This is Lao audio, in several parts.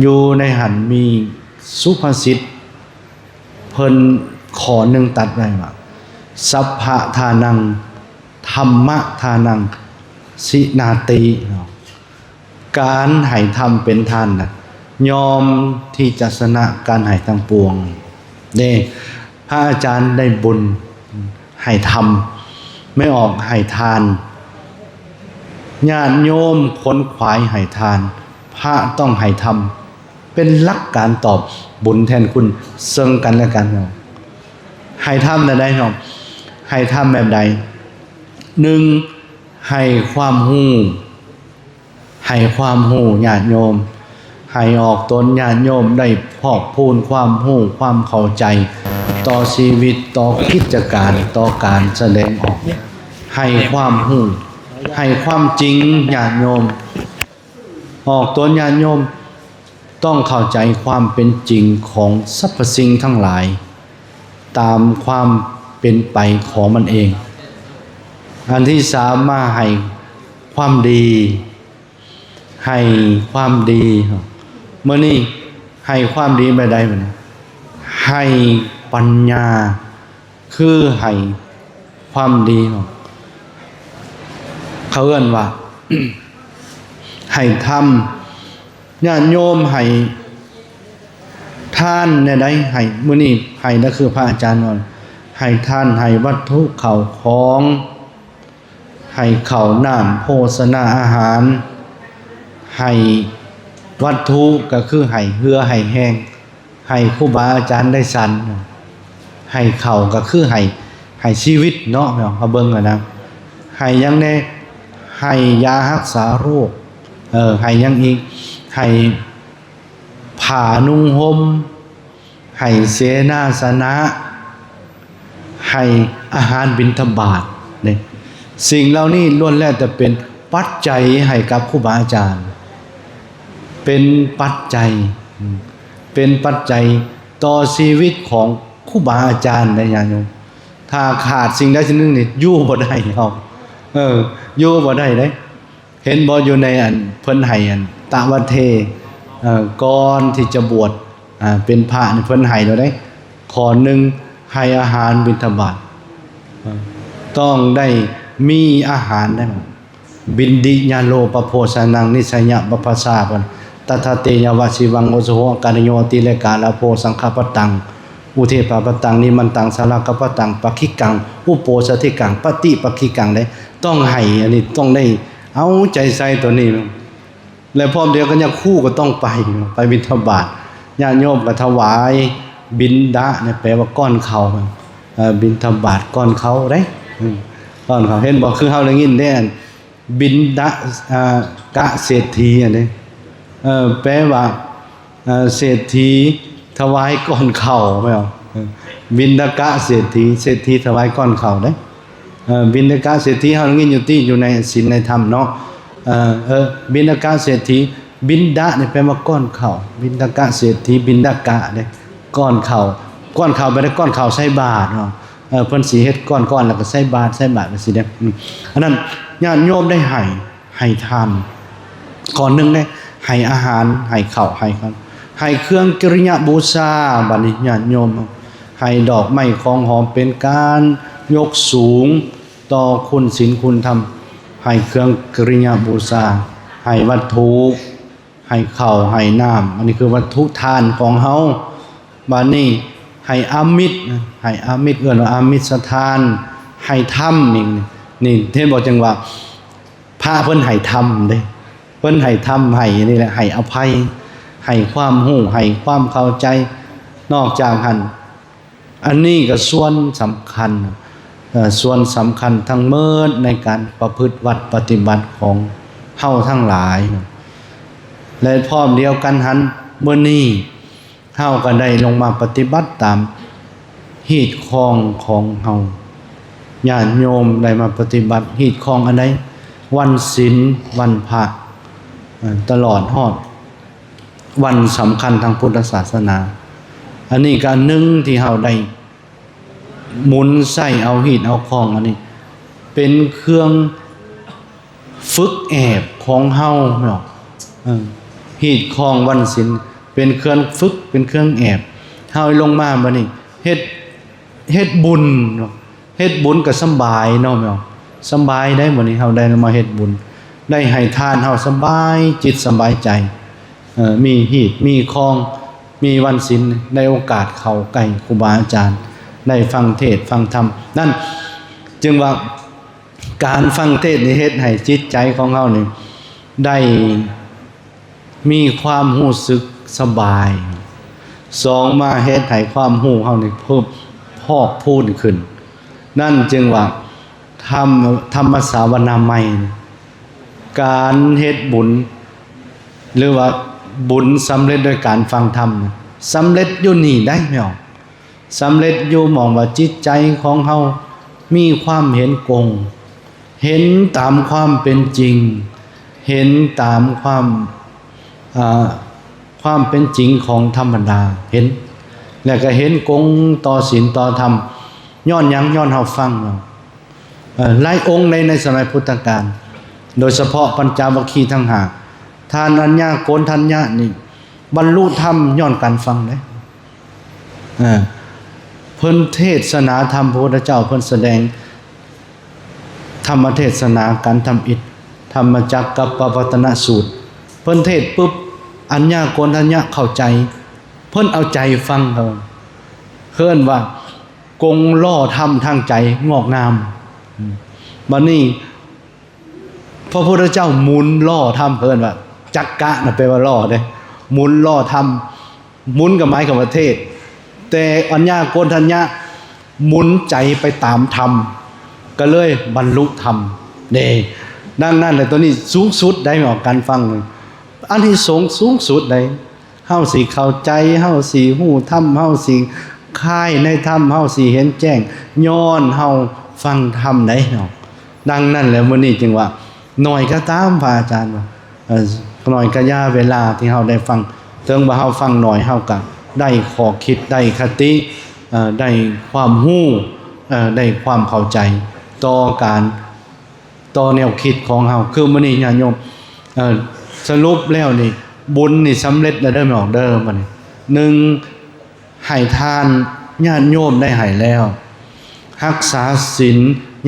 ຢູ່ໃນຫັ້ນມີສຸພາສິດ ເພິ່ນຂໍ້ໜຶ່ງຕັດໄວ້ວ່າ ສັບພະທານັງ ທຳມະທານັງ ສິນາຕິ ເນາະ. ການໃຫ້ທຳເປັນທານນະ ຍ່ອມທີ່ຈະຊະນະການໃຫ້ທັງປວງເດ້. ພະອາຈານໄດ້ບຸນໃຫ້ທຳ ແມ່ອອກໃຫ້ທານ ຍາດໂຍມຂົນຂວາຍໃຫ້ທານ ພະຕ້ອງໃຫ້ທຳ ເປັນຫຼັກການຕອບບຸນແທນຄຸນເຊິ່ງກັນແລະກັນເນາະ. ໃຫ້ທຳແນວໃດເນາະ? ໃຫ້ທຳແບບໃດ? ໜຶ່ງ ໃຫ້ຄວາມຮູ້ ໃຫ້ຄວາມຮູ້ຍາດໂຍມ ໃຫ້ອອກຕົນຍາດໂຍມໄດ້ພອກພູນຄວາມຮູ້ ຄວາມເຂົ້າໃຈຕໍ່ຊີວິດ ຕໍ່ກິດຈະການ ຕໍ່ການສະແດງອອກ ໃຫ້ຄວາມຮູ້ ໃຫ້ຄວາມຈິງຍາດໂຍມ. ອອກຕົນຍາດໂຍມຕ້ອງເຂົ້າໃຈຄວາມເປັນຈິງຂອງສັບພະສິ່ງທັງຫຼາຍ ຕາມຄວາມເປັນໄປຂອງມັນເອງ. ອັນທີສາມ ມາໃຫ້ຄວາມດີ ໃຫ້ຄວາມດີ. ມື້ນີ້ໃຫ້ຄວາມດີແບບໃດ? ມື້ນີ້ໃຫ້ປັນຍາ ຄືໃຫ້ຄວາມດີເນາະ ເຂົາເອີ້ນວ່າ ໃຫ້ທຳ. ຍາດໂຍມໃຫ້ທານແນວໃດ? ໃຫ້ ມື້ນີ້ໃຫ້ນະ ຄືພະອາຈານວ່າ ໃຫ້ທານ ໃຫ້ວັດຖຸເຂົ້າຂອງ ໃຫ້ເຂົ້ານ້ຳໂພຊະນາອາຫານ ໃຫ້ວັດຖຸ ກໍຄືໃຫ້ເຫື່ອໃຫ້ແຮງ ໃຫ້ຄູບາອາຈານໄດ້ສັນ ໃຫ້ເຂົ້າກໍຄືໃຫ້ ໃຫ້ຊີວິດເນາະ ເຮົາເບິ່ງຫັ້ນນະ ໃຫ້ຫຍັງແດ່? ໃຫ້ຢາຮັກສາໂລກ ເອີ ໃຫ້ຫຍັງອີກ? ໃຫ້ຜ້ານຸ່ງຫົ່ມ ໃຫ້ເສນາສະນະ ໃຫ້ອາຫານບິນທະບາດເດ້. ສິ່ງເຫຼົ່ານີ້ລ້ວນແລ້ວແຕ່ເປັນປັດໄຈໃຫ້ກັບຄູບາອາຈານ ເປັນປັດໄຈ ເປັນປັດໄຈຕໍ່ຊີວິດຂອງຄູບາອາຈານເດ້ຍາດໂຍມ. ຖ້າຂາດສິ່ງໃດສິ່ງໜຶ່ງນີ້ ຢູ່ບໍ່ໄດ້ເຮົາ ເອີ ຢູ່ບໍ່ໄດ້ເດ້. ເຫັນບໍ່ ຢູ່ໃນອັນເພິ່ນໃຫ້ອັນຕະວະເທ ເອີ ກ່ອນທີ່ຈະບວດ ອ່າ ເປັນພະນີ້ ເພິ່ນໃຫ້ແລ້ວເດ້. ຂໍ້ໜຶ່ງ ໃຫ້ອາຫານບິນທະບາດ ເອີ ຕ້ອງໄດ້ມີອາຫານໄດ້. ບິນດິຍາໂລປະໂພຊະນັງ ນິສະຍະປະພາສາ ເພິ່ນ ຕັດຖະເຕຍະວະ ຊີວັງ ໂອຊະໂຫ ອາການະໂຍ ອະຕິເລກາລາໂພ ສັງຄະປະຕັງ ອຸເທປະປະຕັງ ນິມັນຕັງ ສາລາກະປະຕັງ ປະຄິກັງ ອຸໂປສະທິກັງ ປະຕິປະຄິກັງ ໄດ້ ຕ້ອງໃຫ້ ອັນນີ້ຕ້ອງໄດ້ເອົາໃຈໃສ່ຕົວນີ້. ແລະ ພ້ອມດຽວກັນຍາຄູກໍຕ້ອງໄປ ໄປບິນທະບາດ ຍາດໂຍມກໍຖວາຍບິນດະ ແປວ່າກ້ອນເຂົ້າ ເອີ ບິນທະບາດກ້ອນເຂົ້າເດ້ ອືມ ກ້ອນເຂົ້າ. ເຫັນບໍ່ ຄືເຮົາໄດ້ຍິນເດ້ ບິນດະ ອາ ກະເສດຖີ ອັນນີ້ ເອີ ແປວ່າ ເອີ ເສດຖີຖວາຍກ້ອນເຂົ້າ ແມ່ນບໍ່? ເອີ ບິນດະກະເສດຖີ ເສດຖີຖວາຍກ້ອນເຂົ້າເດ້. ເອີ ບິນດະກະເສດຖີ ເຮົາໄດ້ຍິນຢູ່ຕິ ຢູ່ໃນສິນໃນທຳເນາະ. ເອີ ເອີ ບິນດະກະເສດຖີ ບິນດະນີ້ແປວ່າກ້ອນເຂົ້າ ບິນດະກະເສດຖີ ບິນດະກະເດ້ ກ້ອນເຂົ້າ ກ້ອນເຂົ້າ ແປວ່າກ້ອນເຂົ້າໃສ່ບາດເນາະ. ເອີ ເພິ່ນຊິເຮັດກ້ອນໆ ແລ້ວກໍໃສ່ບາດ ໃສ່ບາດຈັ່ງຊີ້ເດ້. ອືມ ອັນນັ້ນຍາດໂຍມໄດ້ໃຫ້ ໃຫ້ທານ ຂໍ້ໜຶ່ງເດ້ ໃຫ້ອາຫານ ໃຫ້ເຂົ້າ ໃຫ້ ໃຫ້ເຄື່ອງກິລິຍະບູຊາ. ບັດນີ້ຍາດໂຍມໃຫ້ດອກໄມ້ຂອງຫອມ ເປັນການຍົກສູງຕໍ່ຄຸນສິນຄຸນທຳ ໃຫ້ເຄື່ອງກິລິຍະບູຊາ ໃຫ້ວັດຖຸ ໃຫ້ເຂົ້າໃຫ້ນ້ຳ ອັນນີ້ຄືວັດຖຸທານຂອງເຮົາ. ບາດນີ້ໃຫ້ອາມິດ ໃຫ້ອາມິດ ເອີ້ນວ່າອາມິດສະທານ ໃຫ້ທຳ ນີ້ ນີ້ ເຫັນບໍ່? ຈັ່ງວ່າພະເພິ່ນໃຫ້ທຳເດ້ ເພິ່ນໃຫ້ທຳ ໃຫ້ນີ້ແຫຼະ ໃຫ້ອະໄພ ໃຫ້ຄວາມຮູ້ ໃຫ້ຄວາມເຂົ້າໃຈ. ນອກຈາກຫັ້ນ ອັນນີ້ກໍສ່ວນສຳຄັນ ເອີ ສ່ວນສຳຄັນທັງໝົດໃນການປະພຶດວັດປະຕິບັດຂອງເຮົາທັງຫຼາຍ. ແລະ ພ້ອມດຽວກັນຫັ້ນ ມື້ນີ້ເຮົາກໍໄດ້ລົງມາປະຕິບັດຕາມຮີດຄອງຂອງເຮົາ. ຍາດໂຍມໄດ້ມາປະຕິບັດຮີດຄອງອັນໃດ? ວັນສິນ ວັນພະ ເອີ ຕະຫຼອດຮອດ ວັນສຳຄັນທາງພຸດທະສາສະໜາ. ອັນນີ້ກໍອັນໜຶ່ງທີ່ເຮົາໄດ້ໝູນໃຊ້ເອົາຮີດເອົາຄອງ ອັນນີ້ເປັນເຄື່ອງຝຶກແອບຂອງເຮົາເນາະ. ເອີ ຮີດຄອງວັນສິນ ເປັນເຄື່ອງຝຶກ ເປັນເຄື່ອງແອບ. ເຮົາລົງມາບັດນີ້ ເຮັດ ເຮັດບຸນເນາະ ເຮັດບຸນກໍສຳບາຍເນາະ ແມ່ນບໍ່? ສຳບາຍໄດ໋ ມື້ນີ້ເຮົາໄດ້ມາເຮັດບຸນ ໄດ້ໃຫ້ທານ ເຮົາສຳບາຍຈິດສຳບາຍໃຈ ເອີ ມີຮີດມີຄອງ ມີວັນສິນ ໃນໂອກາດເຂົ້າໃກ້ຄູບາອາຈານ ໄດ້ຟັງເທດຟັງທຳ ນັ້ນຈຶ່ງວ່າ ການຟັງເທດນີ້ເຮັດໃຫ້ຈິດໃຈຂອງເຮົານີ້ໄດ້ມີຄວາມຮູ້ສຶກສະບາຍ. ສອງມາເຮັດໃຫ້ຄວາມຮູ້ເຮົານີ້ເພີ່ມພອກພູນຂຶ້ນ. ນັ້ນຈຶ່ງວ່າທຳ ທຳມະສາວະນາໃໝ່ ການເຮັດບຸນ ຫຼືວ່າບຸນສຳເລັດໂດຍການຟັງທຳ ສຳເລັດຢູ່ນີ້ໄດ໋ແມ່ນບໍ່? ສຳເລັດຢູ່ໝ່ອງວ່າຈິດໃຈຂອງເຮົາມີຄວາມເຫັນກົງ ເຫັນຕາມຄວາມເປັນຈິງ ເຫັນຕາມຄວາມ ເອີ ຄວາມເປັນຈິງຂອງທຳມະດາ ເຫັນ ແລະກໍເຫັນກົງຕໍ່ສິນຕໍ່ທຳ. ຍ້ອນຫຍັງ? ຍ້ອນເຮົາຟັງເນາະ. ເອີ ຫຼາຍອົງໃນ ໃນສະໄໝພຸດທະການ ໂດຍສະເພາະປັນຈະວັກຄີທັງຫ້າ ທ່ານອັນຍາໂກນທັນຍະນີ້ບັນລຸທຳຍ້ອນການຟັງເດ້. ເອີ ເພິ່ນເທດສະໜາທຳ ພະພຸດທະເຈົ້າເພິ່ນສະແດງທຳມະເທດສະໜາການທຳອິດ ທຳມະຈັກກັບປະວັດຕະນະສູດ ເພິ່ນເທດປຶບ ອັນຍາໂກນທັນຍະເຂົ້າໃຈ ເພິ່ນເອົາໃຈຟັງ ເຂົາເອີ້ນວ່າ ກົງລໍ້ທຳທາງໃຈງອກງາມ. ບັດນີ້ ພະພຸດທະເຈົ້າໝູນລໍ້ທຳ ເພິ່ນວ່າຈັກກະນະແປວ່າລໍ້ເດ້ ໝູນລໍ້ທຳ ໝູນກໍໝາຍຄວາມວ່າເທດ ແຕ່ອັນຍາໂກນທັນຍະໝູນໃຈໄປຕາມທຳ ກໍເລີຍບັນລຸທຳເດ້. ດັ່ງນັ້ນແຫຼະ ຕົວນີ້ສູງສຸດໄດ໋ ອອກການຟັງ ອານິສົງສູງສຸດໄດ໋. ເຮົາຊິເຂົ້າໃຈ ເຮົາຊິຮູ້ທຳ ເຮົາຊິຄາຍໃນທຳ ເຮົາຊິເຫັນແຈ້ງ ຍ້ອນເຮົາຟັງທຳໄດ໋ເນາະ. ດັ່ງນັ້ນແຫຼະ ມື້ນີ້ຈຶ່ງວ່າໜ້ອຍກໍຕາມ ພະອາຈານວ່າ ເອີ ໜ້ອຍກະຢ່າ ເວລາທີ່ເຮົາໄດ້ຟັງ ເຖິງວ່າເຮົາຟັງໜ້ອຍ ເຮົາກໍໄດ້ຂໍ້ຄິດ ໄດ້ຄະຕິ ເອີ ໄດ້ຄວາມຮູ້ ເອີ ໄດ້ຄວາມເຂົ້າໃຈຕໍ່ການ ຕໍ່ແນວຄິດຂອງເຮົາ. ຄືມື້ນີ້ຍາດໂຍມ ເອີ ສະຫຼຸບແລ້ວນີ້ ບຸນນີ້ສຳເລັດແລ້ວເດີ ແມ່ນອອກເດີ ມື້ນີ້ ໜຶ່ງ ໃຫ້ທານ ຍາດໂຍມໄດ້ໃຫ້ແລ້ວ ຮັກສາສິນ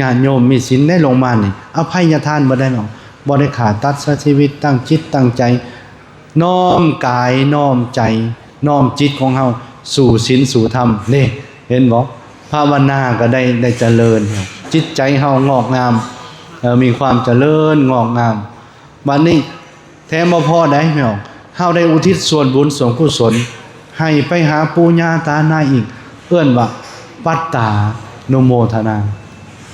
ຍາດໂຍມມີສິນໄດ້ລົງມານີ້ ອະໄພຍະທານບໍ່ໄດ້ເນາະ ບໍ່ໄດ້ຂ້າຕັດສະຊີວິດ ຕັ້ງຈິດຕັ້ງໃຈ ນ້ອມກາຍນ້ອມໃຈ ນ້ອມຈິດຂອງເຮົາສູ່ສິນສູ່ທຳເດ້ ເຫັນບໍ່? ພາວະນາກໍໄດ້ ໄດ້ຈະເລີນ ຈິດໃຈເຮົາງອກງາມ ເອີ ມີຄວາມຈະເລີນງອກງາມ. ບັດນີ້ແຖມບໍ່ພໍໄດ໋ ແມ່ນອອກ ເຮົາໄດ້ອຸທິດສ່ວນບຸນສ່ວນກຸສົນໃຫ້ໄປຫາປູ່ຍ່າຕານາຍອີກ ເອີ້ນວ່າປັດຕານຸໂມທະນາ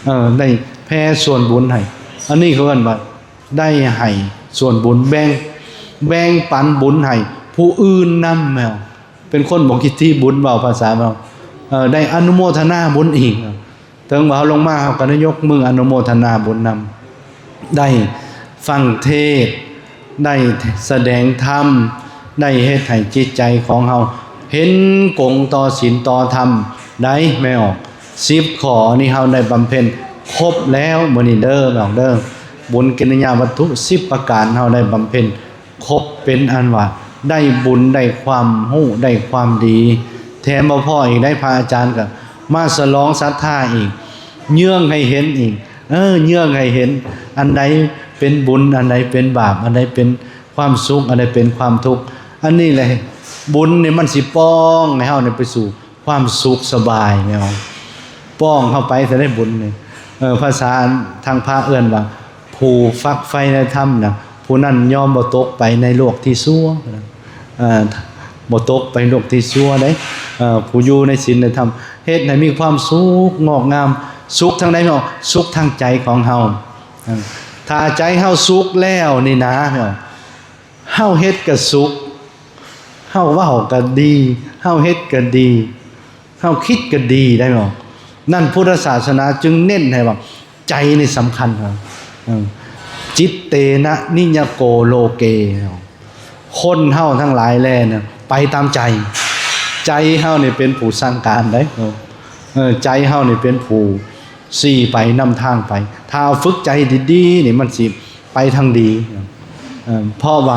ເອີ ໄດ້ແຜ່ສ່ວນບຸນໃຫ້ ອັນນີ້ເຂົາເອີ້ນວ່າໄດ້ໃຫ້ສ່ວນບຸນ ແບ່ງ ແບ່ງປັນບຸນໃຫ້ຜູ້ອື່ນນຳ ແມ່ນ ເປັນຄົນບໍ່ຄິດທີ່ບຸນ ເວົ້າພາສາເຮົາ ເອີ ໄດ້ອະນຸໂມທະນາບຸນອີກ. ເຖິງວ່າເຮົາລົງມາ ເຮົາກໍໄດ້ຍົກມືອະນຸໂມທະນາບຸນນຳ ໄດ້ຟັງເທດ ໄດ້ສະແດງທຳ ໄດ້ເຮັດໃຫ້ຈິດໃຈຂອງເຮົາເຫັນກົງຕໍ່ສິນຕໍ່ທຳໄດ໋ ແມ່ນອອກ ສິບຂໍ້ນີ້ເຮົາໄດ້ບຳເພັນຄົບແລ້ວມື້ນີ້ເດີ ແມ່ນອອກເດີ ບຸນກິລິຍາວັດຖຸສິບປະການ ເຮົາໄດ້ບຳເພັນ ຄົບເປັນອັນວ່າໄດ້ບຸນ ໄດ້ຄວາມຮູ້ ໄດ້ຄວາມດີ ແຖມບໍ່ພໍອີກໄດ໋ ພະອາຈານກໍມາສະຫຼອງສັດທາອີກ ເຍືອງໃຫ້ເຫັນອີກ ເອີ ເຍືອງໃຫ້ເຫັນ ອັນໃດເປັນບຸນ ອັນໃດເປັນບາບ ອັນໃດເປັນຄວາມສຸກ ອັນໃດເປັນຄວາມທຸກ ອັນນີ້ແຫຼະ ບຸນນີ້ມັນຊິປ່ອງໃຫ້ເຮົານີ້ໄປສູ່ ຄວາມສຸກສະບາຍແນວ ປ້ອງເຂົ້າໄປ ຈະໄດ້ບຸນນີ້ ເອີ ພາສາທາງພະເອີ້ນວ່າ ຜູ້ຝັກໃຝ່ໃນທຳນະ ຜູ້ນັ້ນຍອມບໍ່ຕົກໄປໃນໂລກທີ່ຊົ່ວ ເອີ ບໍ່ຕົກໄປໂລກທີ່ຊົ່ວເດ້ ເອີ ຜູ້ຢູ່ໃນສິນໃນທຳ ເຮັດໃຫ້ມີຄວາມສຸກງອກງາມ ສຸກທາງໃດເນາະ? ສຸກທາງໃຈຂອງເຮົາ ເອີ ຖ້າໃຈເຮົາສຸກແລ້ວນີ້ນະ ເຮົາເຮັດກໍສຸກ ເຮົາເວົ້າກໍດີ ເຮົາເຮັດກໍດີ ເຮົາຄິດກໍດີໄດ໋ເນາະ ນັ້ນພຸດທະສາສະໜາຈຶ່ງເນັ້ນໃຫ້ວ່າໃຈນີ້ສຳຄັນເນາະ ເອີ ຈິດເຕນະນິຍະໂກໂລເກ ຄົນເຮົາທັງຫຼາຍແລນະ ໄປຕາມໃຈ ໃຈເຮົານີ້ເປັນຜູ້ສັ່ງການໄດ໋ເນາະ ເອີ ໃຈເຮົານີ້ເປັນຜູ້ຊີ້ໄປນຳທາງໄປ ຖ້າເຮົາຝຶກໃຈດີໆ ນີ້ມັນຊິ ໄປທາງດີ ເອີ ເພາະວ່າ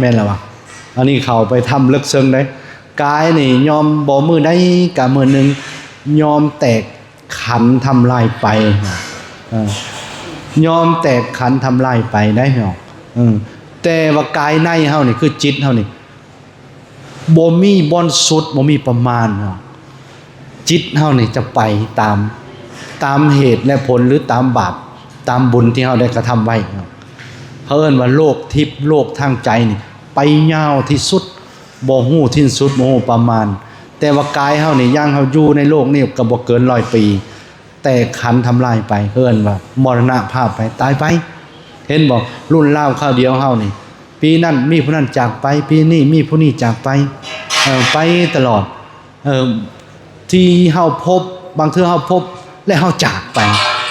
ແມ່ນລະວະ. ອັນນີ້ເຂົ້າໄປຖ້ຳເລິກເຊິ່ງເດ້. ກາຍນີ້ຍອມບໍ່ ມື້ໃດກະມື້ໜຶ່ງຍອມແຕກຂັນທຳລາຍໄປ ເອີ ຍອມແຕກຂັນທຳລາຍໄປໄດ້ເນາະ. ເອີ ແຕ່ວ່າກາຍໃນເຮົານີ້ ຄືຈິດເຮົານີ້ ບໍ່ມີບ່ອນສຸດ ບໍ່ມີປະມານເນາະ. ຈິດເຮົານີ້ຈະໄປຕາມ ຕາມເຫດ ແລະ ຜົນ ຫຼື ຕາມບາບ ຕາມບຸນທີ່ເຮົາໄດ້ກະທຳໄວ້ເນາະ. ເຂົາເອີ້ນວ່າໂລກທິບ ໂລກທາງໃຈນີ້ ໄປຍາວທີ່ສຸດ ບໍ່ຮູ້ສິ້ນສຸດ ບໍ່ຮູ້ປະມານ. ແຕ່ວ່າກາຍເຮົານີ້ ຢ່າງເຮົາຢູ່ໃນໂລກນີ້ກະບໍ່ເກີນຮ້ອຍປີ ແຕກຂັນທຳລາຍໄປ ເອີ້ນວ່າມໍລະນະພາບໄປ ຕາຍໄປ. ເຫັນບໍ່? ລຸ້ນລາວຄາວດຽວເຮົານີ້ ປີນັ້ນມີຜູ້ນັ້ນຈາກໄປ ປີນີ້ມີຜູ້ນີ້ຈາກໄປ ເອີ ໄປຕະຫຼອດ. ເອີ ທີ່ເຮົາພົບ ບາງເທື່ອເຮົາພົບ ແລະ ເຮົາຈາກໄປ.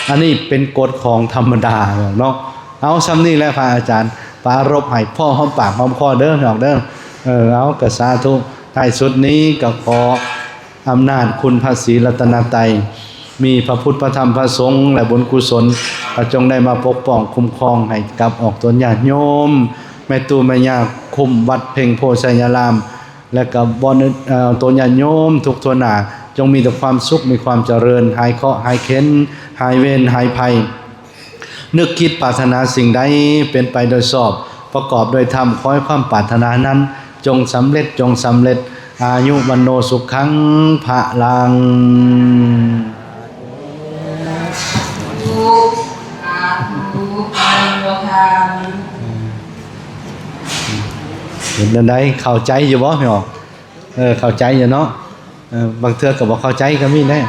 ອັນນີ້ເປັນກົດຂອງທຳມະດາເນາະ. ເອົາ ສ່ຳນີ້ແຫຼະ ພະອາຈານ ປາລົບໃຫ້ພໍຫອມປາກຫອມຄໍເດີ ພີ່ນ້ອງເດີ. ເອີ ເອົາ ກະສາທຸ. ທ້າຍສຸດນີ້ກະຂໍອຳນາດຄຸນພະສີລັດຕະນະໄຕ ມີພະພຸດ ພະທຳ ພະສົງ ແລະ ບຸນກຸສົນ ກະຈົ່ງໄດ້ມາປົກປ້ອງຄຸ້ມຄອງໃຫ້ກັບອອກຕົນຍາດໂຍມ ແມ່ຕູ້ແມ່ຍ່າຄຸ້ມວັດເພັງໂພໄຊຍາລາມ ແລະກະບ່ອນອື່ນ ເອີ ຕົນຍາດໂຍມທຸກທົ່ວໜ້າ ຈົ່ງມີແຕ່ຄວາມສຸກ ມີຄວາມຈະເລີນ ຫາຍເຄາະຫາຍເຂັນ ຫາຍເວນຫາຍໄພ ນຶກຄິດປາດຖະໜາສິ່ງໃດເປັນໄປໂດຍຊອບ ປະກອບໂດຍທຳ ຂໍໃຫ້ຄວາມປາດຖະໜານັ້ນ ຈົ່ງສຳເລັດ ຈົ່ງສຳເລັດ ອາຍຸ ວັນໂນ ສຸຂັງ ພະລັງ. ເປັນຈັ່ງໃດ ເຂົ້າໃຈຢູ່ບໍ່ ພີ່ນ້ອງ? ເອີ ເຂົ້າໃຈຢູ່ເນາະ. ເອີ ບາງເທື່ອກະບໍ່ເຂົ້າໃຈກະມີແດ່.